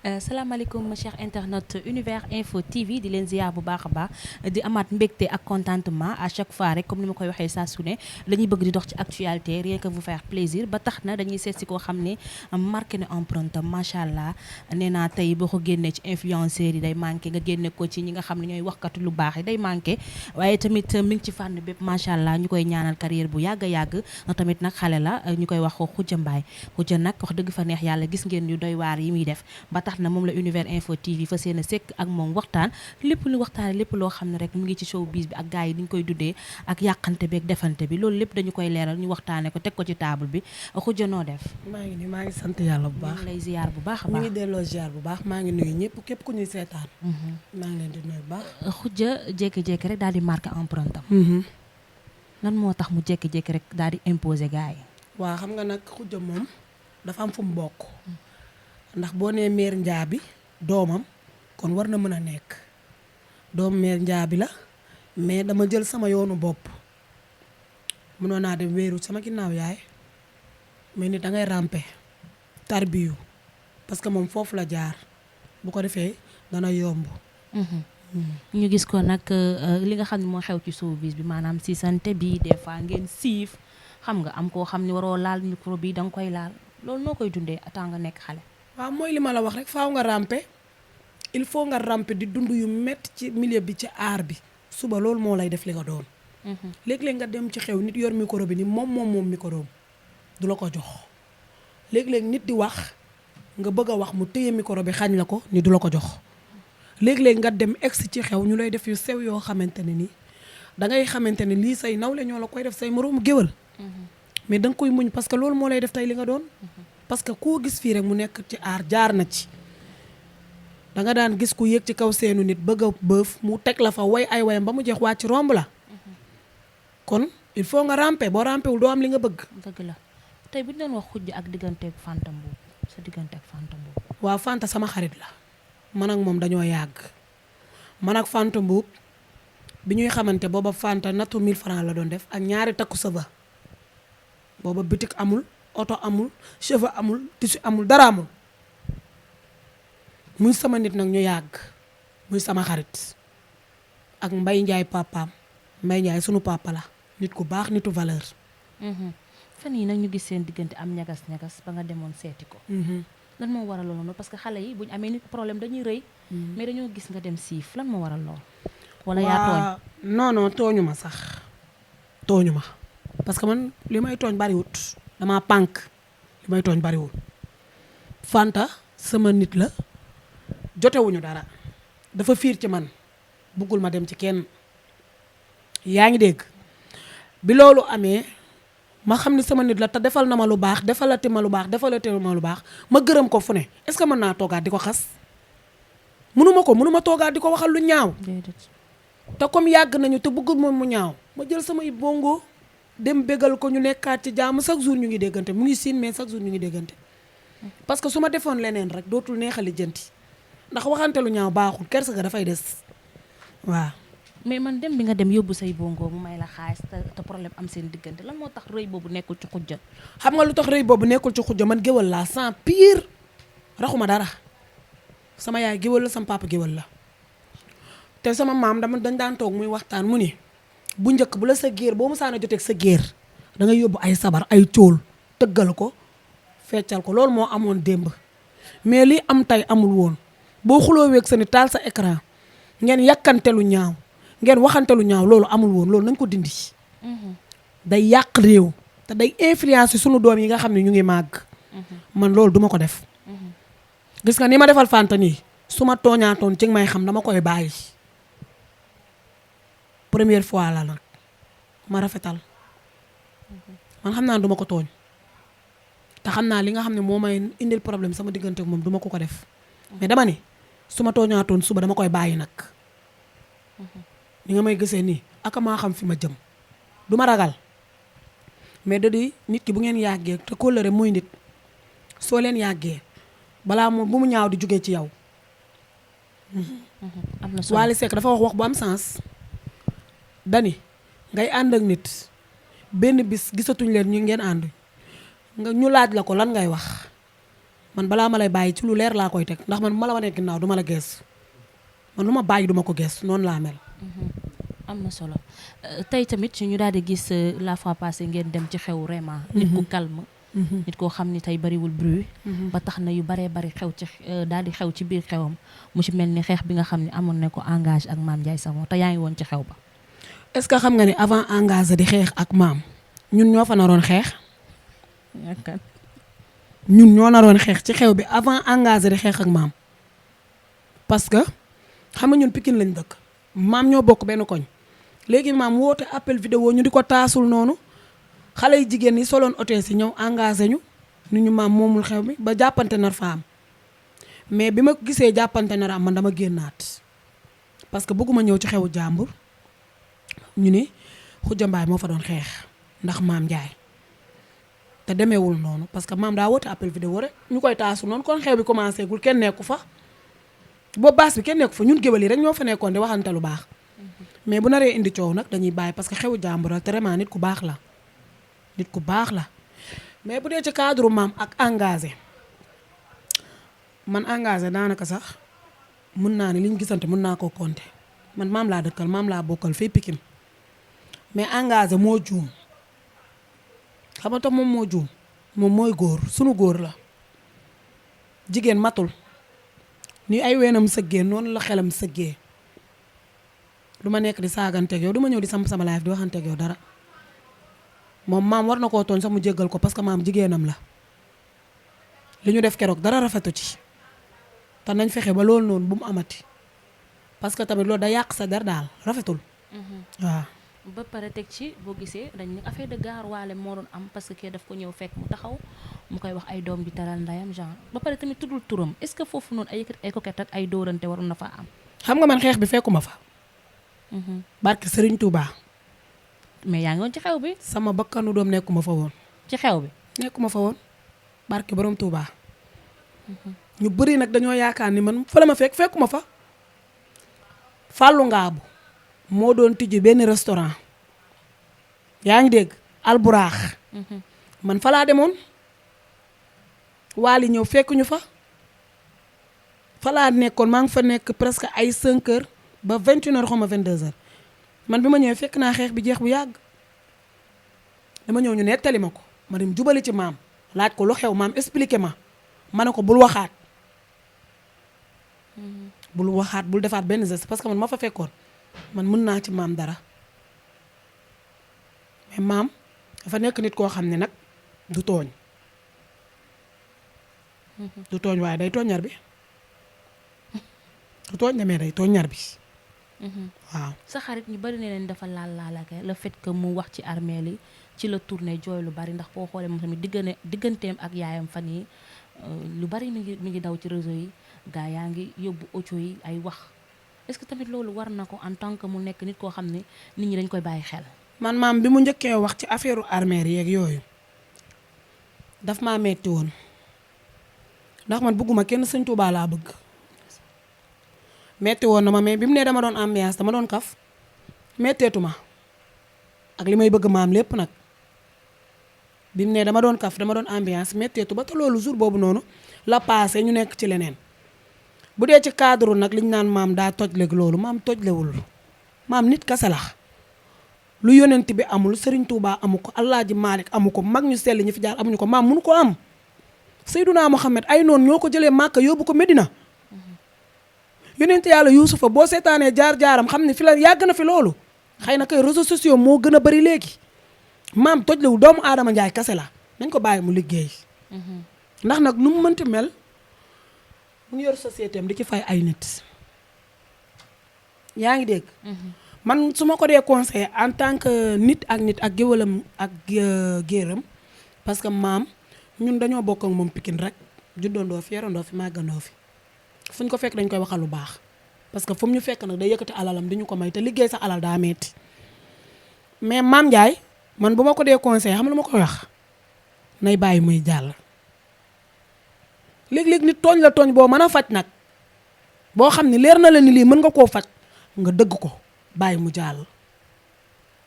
salaamaaleykum chers internautes Univers Info TV di leen ziar bu baax a baax di amaat mbégte ak contentement à chaque fois rek comme ni ma koy waxee saa su ne dañuy bëgg di dox ci actualité rien que vous faire plaisir ba tax na dañuy seet si koo xam ne marqué na empreinte macha allah nee naa tey boo ko génnee ci influenceurs yi day manqué nga génne ko ci ñi nga xam ne ñooy waxkatu lu baax yi day manqué waaye tamit mi ngi ci fànn bépp macha allah ñu koy ñaanal carrière bu yàgg a yàgg tamit nag xale la ñu koy wax Khoudia Mbaye Khoudia nag wax dëgg fa neex yàlla gis ngeen yu doy waar yi muy def ba tax na moom la Univers Info TV fa seen a sekk ak moom waxtaan lépp lu waxtaane lépp loo xam ne rek mu ngi ci showbiz bi ak gars yi ni ñu koy duddee ak yàqante bi ak defante bi loolu lépp dañu koy leeral ñu waxtaane ko teg ko ci table bi Khoudia noo def maa ngi sant yàlla bu baax ñu ngi lay ziar bu baax a ñu baax ngi delloo ziar bu baax maa ngi nuyu ñëpp képp ku ñuy seetaan maa ngi leen di nuyu bu baax Khoudia jékki-jékki rek daal di marqué empreinte am lan moo tax mu jékki-jékki rek daal di imposer gars yi waa xam nga nag Khoudia moom dafa am fu mu bokk ndax boo nee mère Njaabi doomam kon war na mën a nekk doom mère Njaabi la mais dama jël sama yoonu bopp mënoon naa dem wéeru sama ginnaaw yaay mais nit da ngay rampe tarbiyu parce que moom foofu la jaar bu ko defee dana yomb. ñu gis ko nag li nga xam ne moo xew ci showbiz bi maanaam si santé bi des fois ngeen siif xam nga am koo xam ne waroo laal micro bi da nga koy laal loolu noo koy dundee ataa nga nekk xale. waaw mooy li ma la wax rek faaw nga rampe il faut nga rampe di dund yu métti ci milieu bi ci aar bi suba loolu moo lay def li nga doon. léeg-léeg nga dem ci xew nit yor micro bi ni moom micro du la ko jox léeg-léeg nit di wax nga bëgg a wax mu téye micro bi xañ la ko ni du la ko jox léeg-léeg nga dem egsi ci xew ñu lay def yu sew yoo xamante ne ni dangay xamante ne lii say nawle ñoo la koy def say moroomu géwal mais danga koy muñ parce que loolu moo lay def tey li nga doon. parce que koo gis fii rek mu nekk ci aar jaar na ci danga daan gis ku yéeg ci kaw seenu nit bëgg a bëf mu teg la fa way ay wayam ba mu jeex wàcc romb la kon il faut nga rampe boo rampewul doo am li nga bëgg. dëgg la tey bu ñu doon wax Khoudia ak digganteeg Fanta Mbuub sa diggante ak Fanta Mbuub. waaw Fanta sama xarit la man ak moom dañoo yàgg man ak Fanta Mbuub bi ñuy xamante booba Fanta nattu 1000 francs la doon def ak ñaari takku sëba booba bitik amul. oto amul cheveux amul tissu amul dara amul muy sama nit nag ñu yàgg muy sama xarit ak Mbaye Ndiaye papaam Mbaye Ndiaye sunu papa la nit ku baax nitu valeur. fan yi nag ñu gis seen diggante am ñagas-ñagas ba nga demoon seeti ko. lan moo waral loolu parce que xale yi buñ amee nit problème dañuy rëy. mais dañoo gis nga dem siif lan moo waral lool. wala yaa tooñ non tooñu ma sax tooñu ma parce que man li may tooñ bariwut. dama pànk li may tooñ bariwul Fanta sama nit la jotewuñu dara dafa fiir ci man buggul ma dem ci kenn yaa ngi dégg bi loolu amee ma xam ni sama nit la te defal na ma lu baax defalati ma lu baax defalati ma lu baax ma gërëm ko fu ne est-ce que mën naa toogaat di ko xas mënuma toogaat di ko waxal lu ñaaw te comme yàgg nañu te bëggul moom mu ñaaw ma jël samay bongo dem bégal ko ñu nekkaat ci jàmm chaque jour ñu ngi déggante mu ngi siin mais chaque jour ñu ngi déggante parce que su ma defoon leneen rek dootul neexali jënti ndax waxante lu ñaaw baaxul kersa ga dafay des waaw. mais man dem bi nga dem yóbbu say bongo mu may la xaalis te problème am seen diggante lan moo tax rëy boobu nekkul ci Khoudia. xam nga lu tax rëy boobu nekkul ci Khoudia man géwal laa sans pire raxuma dara sama yaay géwal la sama papa géwal la te sama maam dañ daan toog muy waxtaan mu ni bu njëkk bu la sa géer boo musaana joteeg sa géer da ngay yóbbu ay sabar ay cóol tëggal ko feccal ko loolu moo amoon démb mais li am tey amul woon boo xuloo weeg sa ni taal sa écran ngeen yàkkante lu ñaaw ngeen waxante lu ñaaw loolu amul woon loolu nañ ko dindi. day yàq réew te day influencer sunu doom yi nga xam ne ñu ngi màgg. man loolu duma ko def. gis nga ni ma defal Fanta nii su ma tooñaatoon ci may xam dama koy bàyyi. première fois la nag ma rafetal man xam naa duma ko tooñ te xam naa li nga xam ne moo may indil problème sama diggante ak moom duma ko def mais dama ni su ma tooñaatoon suba dama koy bàyyi nag ni nga may gisee nii aka maa xam fi ma jëm duma ragal mais da di nit ki bu ngeen yàggee te kóllëre muy nit soo leen yàggee balaa moom bu mu ñaaw di jógee ci yow. am na solo Wally Seck dafa wax bu am sens. dani ngay ànd ak nit benn bis gisatuñ leen ñu ngeen ànd nga ñu laaj la ko lan ngay wax man balaa ma lay bàyyi ci lu leer laa koy teg ndax man bu ma la wanee ginnaaw du ma la gees man lu ma bàyyi du ma ko gees noonu laa mel. am na solo tey tamit ñu daal di gis la fois passée ngeen dem ci xew vraiment. nit ku calme. nit koo xam ni tey bariwul bruit. ba tax na yu baree bari xew ci daal di xew ci biir xewam mu ci mel ni xeex bi nga xam ne amoon na ko engage ak Mame Ndiaye Savon te yaa ngi woon ci xew ba. est-ce que xam nga ni avant engagé di xeex ak maam ñun ñoo fa naroon xeex. ñun ñoo naroon xeex ci xew bi avant engagé di xeex ak maam parce que xam nga ñun Pikine lañ dëkk maam ñoo bokk benn koñ léegi maam woote appel vidéo ñu di ko taasul noonu xale yi jigéen ñi soloon hôtel si ñëw engagé ñu nu ñu maam moomul xew mi ba jàppante nar fa am mais bi ma gisee jàppante nar am man dama génnaat parce que bëgguma ñëw ci xewu jàmbur ñu ni Khoudia Mbaye moo fa doon xeex ndax Mame Ndiaye te demeewul noonu parce que maam daa woote appel vidéo rek ñu koy taasu noonu kon xew bi commencé gul kenn nekku fa boobu baas bi kenn nekku fa ñun géwél yi rek ñoo fa nekkoon di waxante lu baax mais bu naree indi coow nag dañuy bàyyi parce que xewu jàmbur la te vraiment nit ku baax la nit ku baax la mais bu dee ci cadre maam ak engagé man engagé daanaka sax mun naa ne li ñu gisante mun naa koo compter man maam laa dëkkal maam laa bokkal fii Pikine mais engagé moo juum xam nga tax moom moo juum moom mooy góor sunu góor la jigéen matul ni ay weenam sëggee noonu la xelam sëggee du ma nekk di saaganteeg yow du ma ñëw di samp sama life di waxanteeg yow dara moom maam war na koo tooñ sax mu jéggal ko parce que maam jigéenam la li ñu def keroog dara rafetu ci te nañ fexe ba loolu noonu bu mu amati parce que tamit loolu da yàq sa der daal rafetul waaw. ba pare teg ci boo gisee dañ ne affaire de gaar waale moo doon am parce que kii daf ko ñëw fekk mu taxaw mu koy wax ay doom di taral ndayam genre ba pare tamit tuddul turam est-ce que foofu noonu ay coquette ak ay dóorante waroon na faa am. xam nga man xeex bi fekkuma fa. barke Serigne Touba. mais yaa ngi woon ci xew bi. sama bakkanu doom nekkuma fa woon. ci xew bi. nekkuma fa woon barke borom Touba. ñu bëri nag dañoo yaakaar ni man fa la ma fekkuma fa. Fallou Ngaabu moo doon tijji benn restaurant yaa ngi dégg alburaax man fa laa demoon waali ñëw fekk ñu fa fa laa nekkoon maa ngi fa nekk presque ay 5 heures ba 21 heures xaw ma 22 heures man bi ma ñëwee fekk naa xeex bi jeex bu yàgg dama ñëw ñu nettali ma ko ma dem jubali ci maam laaj ko lu xew maam expliqué ma ne ko bul waxaat bul defaat benn geste parce que man ma fa fekkoon man mën naa ci maam dara mais maam dafa nekk nit koo xam ne nag du tooñ waaye day tooñ ñar bi du tooñ demee day tooñ ñar bi waaw. sa xarit ñu bari ne leen dafa laal le fait que mu wax ci armeel yi ci la tournée jooy lu bari ndax boo xoolee moom tamit digganteem ak yaayam fan yi lu bari mi ngi daw ci réseau yi gaa yaa ngi yóbbu audio yi ay wax est-ce que tamit loolu war na ko en tant que mu nekk nit koo xam ne nit ñi dañ koy bàyyi xel. man maam bi mu njëkkee wax ci affaire armeel yeeg yooyu daf maa metti woon ndax man bëgguma kenn Sëñ Tuubaa laa bëgg metti woon na ma mais bi mu nee dama doon ambiance dama doon kaf metteetu ma ak li may bëgg maam lépp nag bi mu nee dama doon kaf dama doon ambiance metteetu ba te loolu jour boobu noonu la passé ñu nekk ci leneen bu dee ci cadre nag liñ naan maam daa toj léegi loolu maam tojlewul maam nit kese la lu yonent bi amul Serigne Touba amu ko Alaaji Maalik amu ko mag ñu sell ñi fi jaar amuñu ko maam mënu ko am Seydunaa Muhammad ay noonu ñoo ko jëlee Màkka yóbbu ko Medina yonent yàlla Yuusufa boo seetaanee jaar-jaaram xam ne fi la yàgg na fi loolu xëy na kay réseaux sociaux moo gën a bari léegi maam tojlewul doomu aadama njaay kese la nañ ko bàyyi mu liggéey ndax nag nu mu mënti mel mu ngi yor société am di ci fay ay nit yaa ngi dégg man su ma ko dee conseillé en tant que nit ak géwalam ak géeram parce que maam ñun dañoo bokk ak moom Pikine rek juddoondoo fi yarandoo fi màggandoo fi fu ñu ko fekk dañ koy waxal lu baax parce que fu mu ñu fekk nag day yëkkati alalam di ñu ko may te liggéey sa alal daa metti mais Mame Ndiaye man bu ma ko dee conseillé xam lu ma koy wax nay bàyyi muy jàll léeg-léeg nit tooñ la tooñ boo mën a faj nag boo xam ne leer na la ni lii mën nga koo faj nga dëgg ko bàyyi mu jàll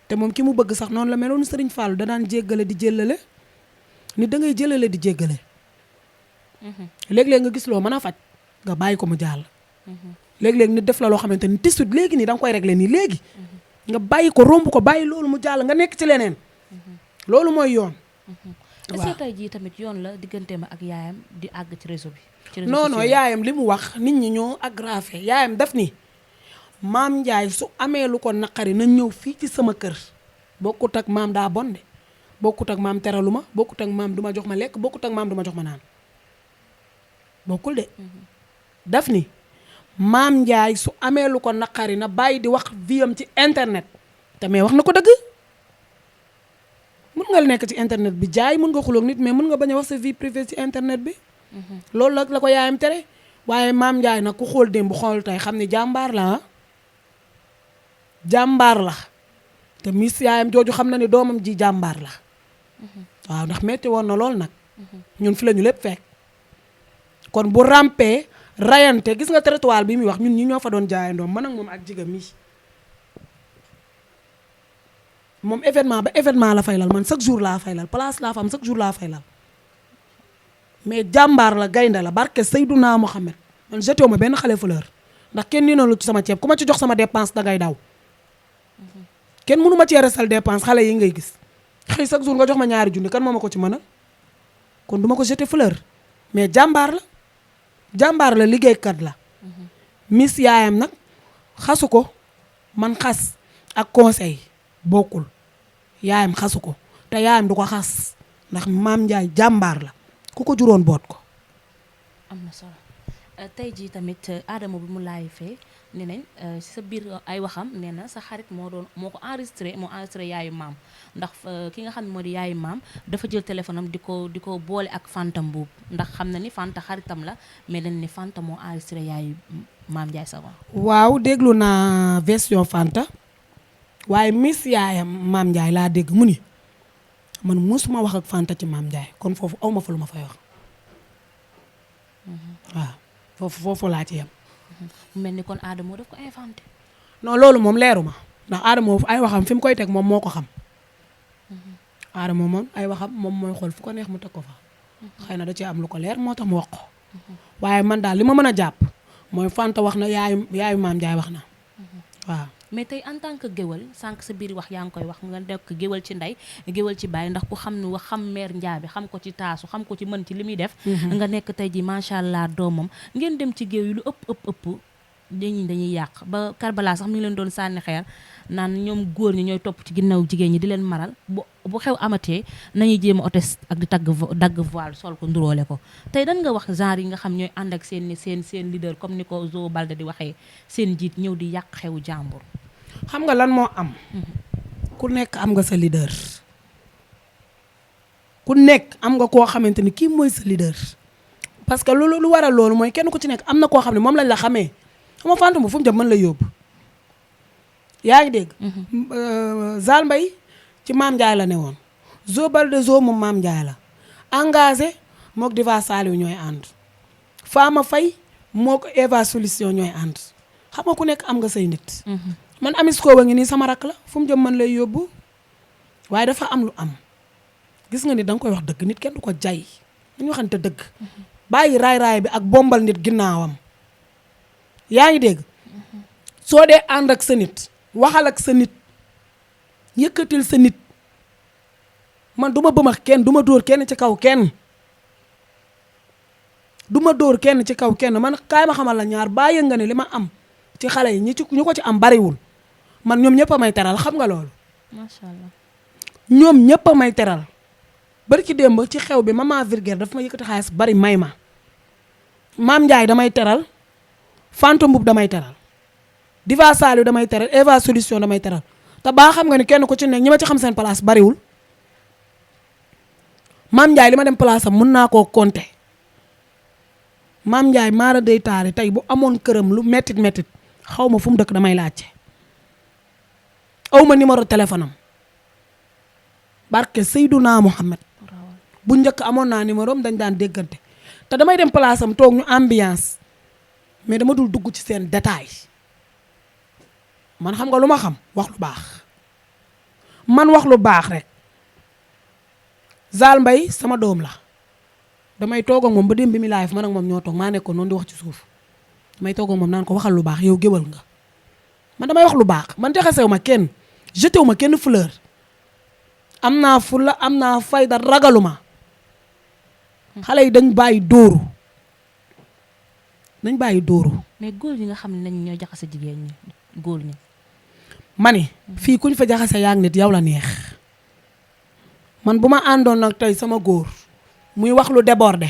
te moom ki mu bëgg sax noonu la meloon Serigne Fallou da daan jéggale di jëllale nit da ngay jëlale di jéggale léeg-léeg nga gis loo mën a faj nga bàyyi ko mu jàll. léeg-léeg nit def la loo xamante ni tisut léegi nii da nga koy régler nii léegi. nga bàyyi ko romb ko bàyyi loolu mu jàll nga nekk ci leneen. loolu mooy yoon. est-ce que tey jii tamit yoon la digganteem ak yaayam di àgg ci réseau bi. non non yaayam li mu wax nit ñi ñoo aggravé yaayam daf ni maam Ndiaye su amee lu ko naqari na ñëw fii ci sama kër bokkut ak maam daa bon de bokkut ak maam teralu ma bokkut ak maam du ma jox ma lekk bokkut ak maam du ma jox ma naan bokkul de. daf ni maam Ndiaye su amee lu ko naqari na bàyyi di wax viam ci internet te mais wax na ko dëgg. mun nga nekk ci internet bi jaay mun nga xuloog nit mais mun nga bañ a wax sa vie privée ci internet bi. loolu la ko yaayam tere waaye maam Ndiaye nag ku xool démb xool tey xam ne jàmbaar la jàmbaar la te miss yaayam jooju xam na ne doomam ji jàmbaar la. waaw ndax metti woon na lool nag. ñun fi la ñu lépp fekk. kon bu rampee rayante gis nga trottoir bi muy wax ñun ñi ñoo fa doon jaayandoom man ak moom ak jigéen mi. moom événement ba événement la faylal man chaque jour laa faylal place laa fa am chaque jour laa faylal mais jàmbaar la gaynde la barke Seydouna Mohamed man jeté ma benn xale fleur ndax kenn nii na lu ci sama ceeb ku ma ci jox sama dépense dangay daw kenn mënu ma cee resal dépense xale yi ngay gis xëy chaque jour nga jox ma ñaari junni kan moo ma ko ci mënal kon duma ko jeté fleur mais jàmbaar la liggéeykat la miss yaayam nag xasu ko man xas ak conseil bokkul yaayam xasu ko te yaayam du ko xas ndax maam Ndiaye jàmbaar la ku ko juróon boot ko. am na solo tey jii tamit Adama bi mu laay fee nee nañ sa biir ay waxam nee na sa xarit moo ko enregistré yaayu maam ndax ki nga xam ne moo di yaayu maam dafa jël téléphone am di ko boole ak Fanta Mbuub ndax xam na ni Fanta xaritam la mais dañ ni Fanta moo enregistré yaayu maam Ndiaye Savon. waaw déglu naa version Fanta. waaye miss yaayam maam Ndiaye laa dégg mu ni man musuma wax ak Fanta ci maam Ndiaye kon foofu aw ma fa lu ma fay wax. waaw foofu laa ci yem. mu mel ni kon Adamo daf ko inventé. non loolu moom leeru ma ndax Adamo ay waxam fi mu koy teg moom moo ko xam. Adamo moom ay waxam moom mooy xool fu ko neex mu teg ko fa. xëy na da cee am lu ko leer moo tax mu wax ko. waaye man daal li ma mën a jàpp mooy Fanta wax na yaayu maam Ndiaye wax na waaw. mais tey en tant que géwal sànq sa biir wax yaa ngi koy wax nga nekk géwal ci ndey géwal ci baay ndax ku xam ne wax xam meer Ndiaye xam ko ci taasu xam ko ci mën ci li muy def. nga nekk tey ji macha allah doomam ngeen dem ci géew yi lu ëpp dañuy yàq ba Karbala sax mi ngi leen doon sànni xeer naan ñoom góor ñi ñooy topp ci ginnaaw jigéen ñi di leen maral bu xew amatee nañuy jéem a otes ak di dagg voile sol ko nduroole ko tey dan nga wax genre yi nga xam ñooy ànd ak seen leader comme ni ko Zo Balde di waxee seen jiit ñëw di yàq xewu jàmbur. xam nga lan moo am. ku nekk am nga sa leader. ku nekk am nga koo xamante ni kii mooy sa leader. parce que lu waral loolu mooy kenn ku ci nekk am na koo xam ne moom lañ la xamee xam nga Fanta fu mu jëm mën la yóbbu. yaa ngi dégg. Zal Mbaye ci maam Ndiaye la ne woon. Zo Balde moom maam Ndiaye la. engagé mook Diva Saliou ñooy ànd. Fama Faye mook Eva Solution ñooy ànd. xam nga ku nekk am nga say nit. man Amis Koba ngi nii sama rakk la fu mu jëm mën lay yóbbu. waaye dafa am lu am. gis nga ni da nga koy wax dëgg nit kenn du ko jay. dañu waxante dëgg. bàyyi raay bi ak bombal nit ginnaawam. yaa ngi dégg. soo dee ànd ak sa nit. waxal ak sa nit. yëkkatil sa nit. man du ma bëmax kenn du ma dóor kenn ci kaw kenn. du ma dóor kenn ci kaw kenn man kaay ma xamal la ñaar bàyyi nga ne li ma am ci xale yi ñu ko ci am bariwul man ñoom ñëpp a may teral xam nga loolu. macha allah. ñoom ñëpp a may teral. bari ci démb ci xew bi maman Virgère dafa ma yëkkati xaalis bari may ma. maam Ndiaye damay teral. Fanta Mbuub damay teral. Diva Saliou damay teral Eva Solution damay teral te baa xam nga ni kenn ku ci nekk ñi ma ci xam seen place bariwul. maam Ndiaye li ma dem place am mën naa koo compter. maam Ndiaye maara day taari tey bu amoon këram lu mettit xaw ma fu mu dëkk damay laajte. aw ma numéro téléphone am. barke Seydouna Mohamed. bu njëkk amoon naa numéro am dañ daan déggante. te damay dem place am toog ñu ambiance mais dama dul dugg ci seen détail. man xam nga lu ma xam wax lu baax. man wax lu baax rek. Zal Mbaye sama doom la. damay toog ak moom ba dem bi mi live man ak moom ñoo toog maa nekkoon noonu di wax ci suuf damay toog ak moom naan ko waxal lu baax yow géwal nga man damay wax lu baax man jaxasew ma kenn jetew ma kenn fleur am naa fulla am naa fayda ragaluma xale yi dañ bàyyi dóoru mais góor ñi nga xam ne nañ ñoo jaxase jigéen ñi góor ñi ma ne fii kuñ fa jaxase yaa ngi nit yow la neex man bu ma àndoon nag tey sama góor muy wax lu débordé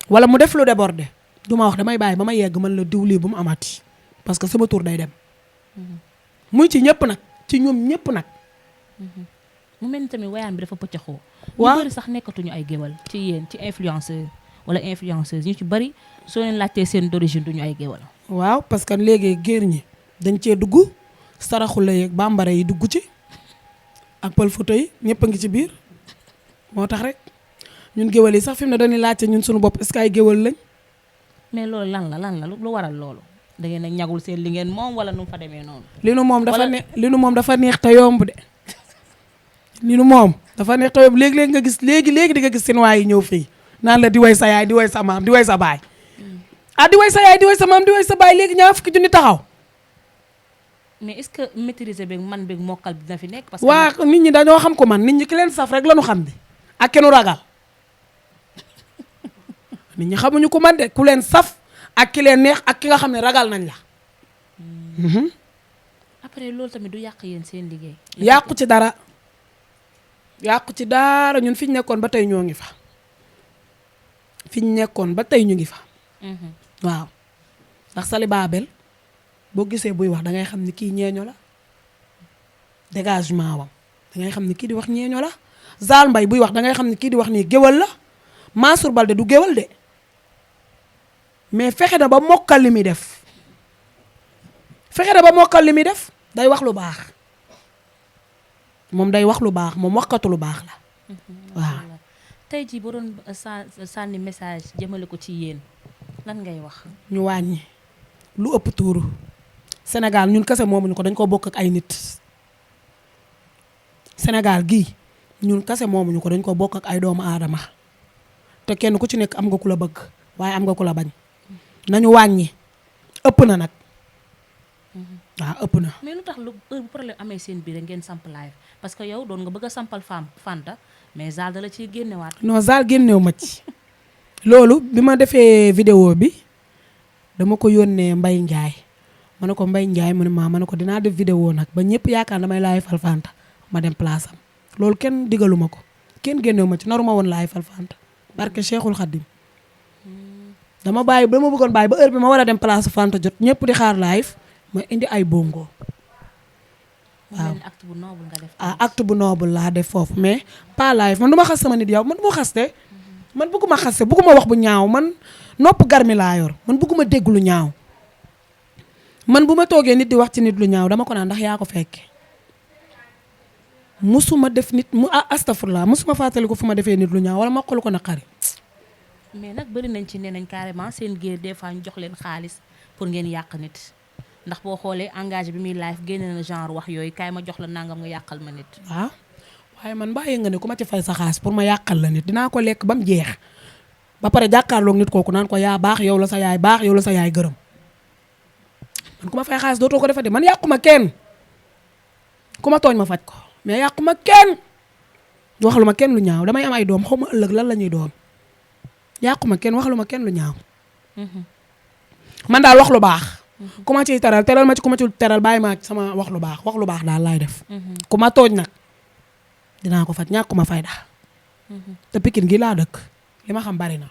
wala mu def lu débordé du ma wax damay bàyyi ba ma yegg man la diwlii bu mu amati parce que sama tur day dem muy ci ñëpp nag ci ñoom ñëpp nag mu mel ni tamit wayaan bi dafa pëccaxoo waaw ñu bëri sax nekkatuñu ay géwal ci yéen ci influenceur wala influenceuse ñu ci bëri soo leen laajtee seen d'origine duñu ay géwal waaw parce que léegi géer ñi dañ cee dugg saraxule yeeg bambara yi dugg ci ak pël Fuuta yi ñëpp a ngi ci biir moo tax rek ñun géwal yi sax fi mu ne dañuy laajte ñun suñu bopp est-ce que ay géwal lañ mais loolu lan la lu waral loolu da ngeen a ñagul seen li ngeen moom wala nu mu fa demee noonu li nu moom dafa neex te yomb de li nu moom dafa neex te yomb léegi-léegi nga gis léegi di nga gis seen waay yi ñëw fii naan la di way sa yaay di way sa maam di way sa baay di way sa yaay di way sa maam di way sa baay léegi ñaar fukki junni taxaw mais est-ce que maîtriser beeg man beeg mokkal bi dina fi nekk parce que waa nit ñi dañoo xam ko man nit ñi ki leen saf rek la ñu xam bi ak kenn ragal nit ñi xamuñu ko man de ku leen saf ak ki leen neex ak ki nga xam ne ragal nañ la après loolu tamit du yàq yéen seen liggéey yàqu ci dara ñun fi ñu nekkoon ba tey ñoo ngi fa waaw ndax Sali Babel boo gisee buy wax da ngay xam ni kii ñeeño la dégagement wam da ngay xam ni kii di wax ñeeño la Zal Mbaye buy wax da ngay xam ni kii di wax nii géwal la Mansour Balde du géwal de mais fexe na ba mokkal li muy def day wax lu baax moom waxkatu lu baax la waaw tey jii boo doon sànni message jëmale ko ci yéen lan ngay wax ñu wàññi lu ëpp tuuru Sénégal ñun kese moomuñu ko dañ ko bokk ak ay nit Sénégal gii ñun kese moomuñu ko dañ ko bokk ak ay doomu aadama te kenn ku ci nekk am nga ku la bëgg waaye am nga ku la bañ nañu wàññi ëpp na nag waaw ëpp na. mais lu tax lu problème amee seen biir ngeen samp live parce que yow doon nga bëgg a sampal Fanta mais Zal da la ciy génnewaat. non Zal génnew ma ci loolu bi ma defee vidéo bi dama ko yónnee Mbaye Ndiaye ma ne ko Mbaye Ndiaye mu ne ma ne ko dinaa def vidéo nag ba ñëpp yaakaar damay live fal Fanta ma dem place am loolu kenn digaluma ko kenn génnew ma ci naruma woon live fal Fanta barke Cheikhul Khadim dama bëggoon bàyyi ba heure bi ma war a dem place Fanta jot ñëpp di xaar live ma indi ay bongo. waaw acte bu noble nga def. acte bu noble laa def foofu mais pas live man du ma xas sama nit yow man du ma xaste man bëgguma xaste bëgguma wax bu ñaaw man nopp garmi laa yor man bëgguma dégg lu ñaaw man bu ma toogee nit di wax ci nit lu ñaaw dama ko naan ndax yaa ko fekke musuma def nit astafurlaa musuma fàttali ko fu ma defee nit lu ñaaw wala ma xool ko naqari. mais nag bëri nañ ci nee nañ carrément seen géer des fois ñu jox leen xaalis pour ngeen yàq nit ndax boo xoolee engagé bi muy live génne na genre wax yooyu kaay ma jox la nangam nga yàqal ma nit. waaw waaye man bàyyi nga ne ku ma ci fay sa xaalis pour ma yàqal la nit dinaa ko lekk ba mu jeex ba pare jàkkaarloog nit kooku naan ko yaa baax yow la sa yaay baax yow la sa yaay gërëm man ku ma fay xaalis dootoo ko defati man yàquma kenn ku ma tooñ ma faj ko mais yàquma kenn waxaluma kenn lu ñaaw damay am ay doom xaw ma ëllëg lan la ñuy doon yàquma kenn waxaluma kenn lu ñaaw man daal wax lu baax ku ma ciy teral ma ci ku ma ci teral bàyyi ma sama wax lu baax daal laay def ku ma tooñ nag dinaa ko faj ñàkk ku ma fayda te Pikine gi laa dëkk li ma xam bari na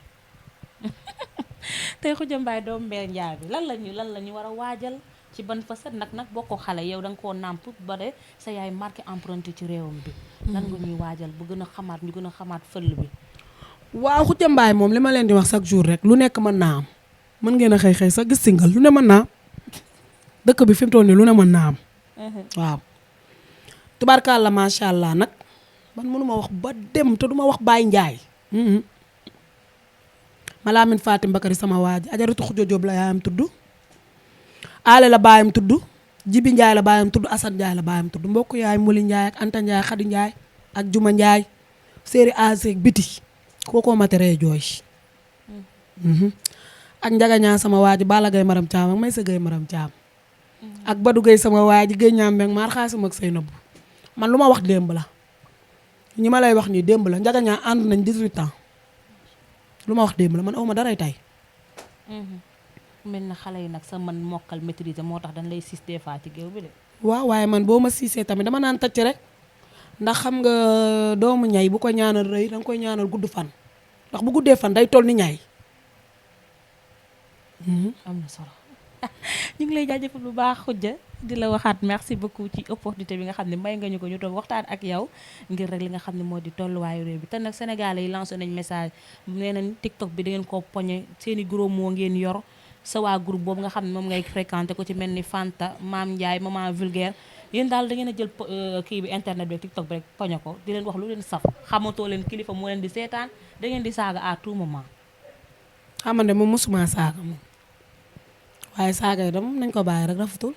tey Khoudia Mbaye doomu Mbaye Ndiaye bi lan la ñu war a waajal ci ban facette nag boo ko xale yow da nga koo nàmp ba de sa yaay marqué empreinte ci réewam bi lan nga ñuy waajal bu gën a xamaat ñu gën a xamaat fël bi waaw Khoudia Mbaye moom li ma leen di wax chaque jour rek lu nekk mën naa am mën ngeen a xëy sax gis single lu ne mën naa dëkk bi fi mu toll nii lu ne mën naa am waaw tubaarkàlla macha allah nag man mënuma wax ba dem te duma wax Baye Ndiaye Malamine Fatim Bakary sama waaji ajaratu Khoudia Diop la yaayam tudd Ale la baayam tudd Jibi Ndiaye la baayam tudd Assane Ndiaye la baayam tudd mbokk yaay Muli Ndiaye ak Anta Ndiaye Khady Ndiaye ak Juma Ndiaye séeri Aseeg biti kookoo ma teree jooy. ak njagañaa sama waa ji Balla Gaye maram Thiam ak Maysa Gaye maram Thiam. ak Badou Gueye sama waa ji Gueye ñaam beeg maar xaasum ak Seynabou man lu ma wax démb la ñi ma lay wax nii démb la njagañaa ànd nañ 18 ans lu ma wax démb la man awma daray tay. mel na xale yi nag sa man mokkal maîtriser moo tax dañ lay siis des fois ci géew bi de. waaw waaye man boo ma siisee tamit dama naan tacc rek ndax xam nga doomu ñay bu ko ñaanal rëy danga koy ñaanal gudd fan ndax bu guddee fan day toll ni ñay. am na solo ñu ngi lay jaajëfal bu baax Khoudia di la waxaat merci beaucoup ci opportunité bi nga xam ne may nga ñu ko ñu toog waxtaan ak yow ngir rek li nga xam ne moo di tolluwaayu réew bi te nag sénégalais yi lancé nañ message nee nañ TikTok bi da ngeen koo poñe seeni gros moo ngeen yor sa waa groupe boobu nga xam ne moom ngay fréquenté ko ci mel ni Fanta Maam Ndiaye maman vulgaire yéen daal da ngeen a jël kii bi internet bi TikTok bi rek poñe ko di leen wax lu leen saf xamatoo leen kilifa moo leen di seetaan da ngeen di saaga à tout moment. xamante moom mosuma saaga moom waaye saaga yi dam nañ ko bàyyi rek rafetul.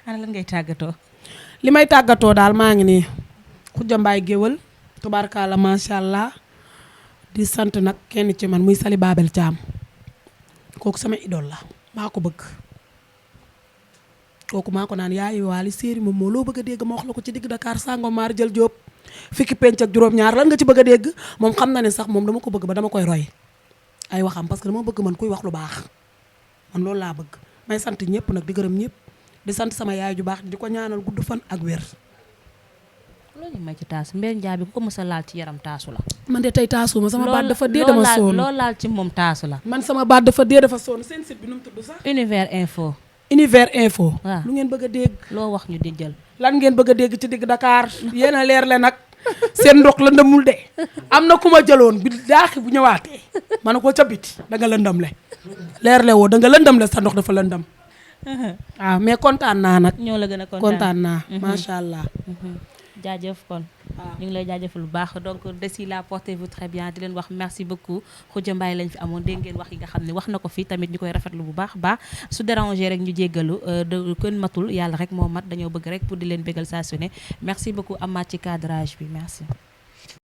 ana lan ngay tàggatoo. li may tàggatoo daal maa ngi nii Khoudia Mbaye géwël tubaarkalla macha allah di sant nag kenn ci man muy Sali Babel Thiam kooku sama idole la maa ko bëgg kooku maa ko naan yaay waali séeri moom moo loo bëgg a dégg ma wax la ko ci digg Dakar Sangomar jël Jóob fikki penc ak juróom-ñaar lan nga ci bëgg a dégg moom xam na ne sax moom dama ko bëgg ba dama koy roy ay waxam parce que dama bëgg man kuy wax lu baax man loolu laa bëgg may sant ñëpp nag di gërëm ñëpp di sant sama yaay ju baax di ko ñaanal gudd fan ak wér. loolu ñu may ci taas Mbène Ndiaye bi ku ko mës a laal ci yaram taasu la. man de tey taasu ma sama baat dafa dee dama sonn loolu laal ci moom taasu la. man sama baat dafa dee dafa sonn seen site bi nu mu tudd sax. Univers Info. Univers Info. waaw lu ngeen bëgg a dégg. loo wax ñu di jël. lan ngeen bëgg a dégg ci digg Dakar yéen a leer le nag seen ndox la ndamul de am na ku ma jëloon bi daaxi bu ñëwaatee ma ne ko ca biti da nga lëndam le leer le woo da nga lëndam le sa ndox dafa lëndam waaw mais kontaan naa nag. ñoo la gën a kontaan naa macha allah. jaajëf kon ñu ngi lay jaajëfal bu baax donc d'ici là portez-vous très bien di leen wax merci beaucoup Khoudia Mbaye lañ fi amoon dégg ngeen wax yi nga xam ne wax na ko fi tamit ñu koy rafetlu bu baax baax su déranger rek ñu jéggalu de kenn matul yàlla rek moo mat dañoo bëgg rek pour di leen bégal saa su ne merci beaucoup Amath ci cadrage bi merci.